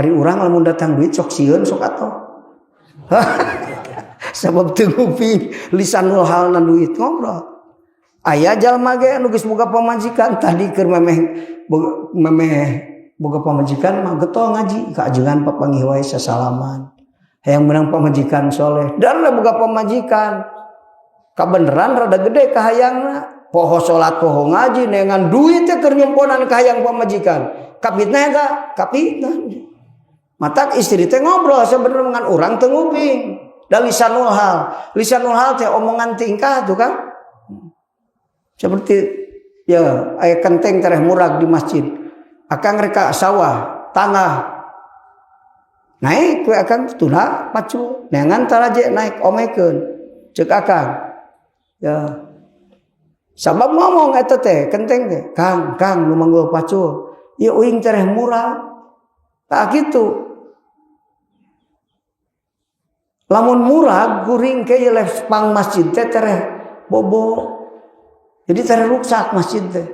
Ari urang lamun datang duit sok sieun, sok atoh. Sabab teu nguping lisanul halna duit ngobrol. Aya jalma ge anu geus boga pamajikan, tadi keur memeh memeh boga pamajikan mah getol ngaji, kaajengan papanggih wae sasalaman. Hayang menang pamajikan soleh dan boga pamajikan. Kabeneran rada gede kahayangna. Poho salat, poho ngaji, neangan duit teh keur nyumponan kahayang pamajikan. Kapitnah eta, kapitnah. Matak istri teh ngobrol sebenarnya dengan urang teu nguping. Da lisanul hal. Lisanul hal teh omongan tingkah tuh kan. Seperti ya aya kenteng tereh murag di masjid. Akang rek ka sawah, tanah. Naik we akang tuna pacu, neangan taraje naik omekeun. Cek akang. Ya. Sabab ngomong eta teh kenteng teh, "Kang, Kang nu manggul pacul. Ieu uing tereh murag." Tak gitu. Lamun murag kuring ke ieu pang masjid teh tereh bobo. Jadi tereh ruksak masjid teh.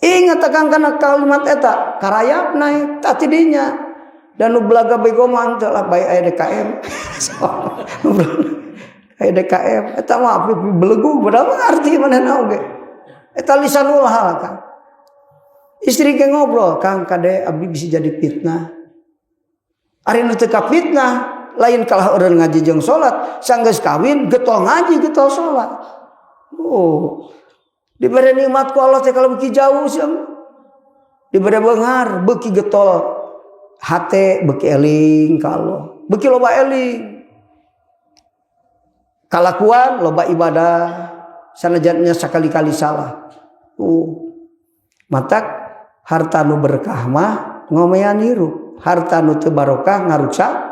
Ingat akang kana kalimat eta, karayap naik tah tidinya. Dan nu belaga bego mah teu lah bae aya DKM. Aya DKM eta mah belegu padahal mah ngarti manehna oge. Eta lisanul hal, Kang. Istri ke ngobrol, "Kang, kade abdi bisa jadi fitnah." Ari nu teu fitnah lain kalah eureun ngaji jeung salat, sanggeus kawin getol ngaji, getol salat. Oh. Diberi nikmat ku Allah teh kalau beuki jauh sia. Diberi beunghar, beuki getol hate, beuki eling ka Allah. Beuki loba eling. Kalakuan loba ibadah, sanajannya sakali-kali salah. Matak harta nu berkah mah ngomean hirup, harta nu teu barokah ngaruksak.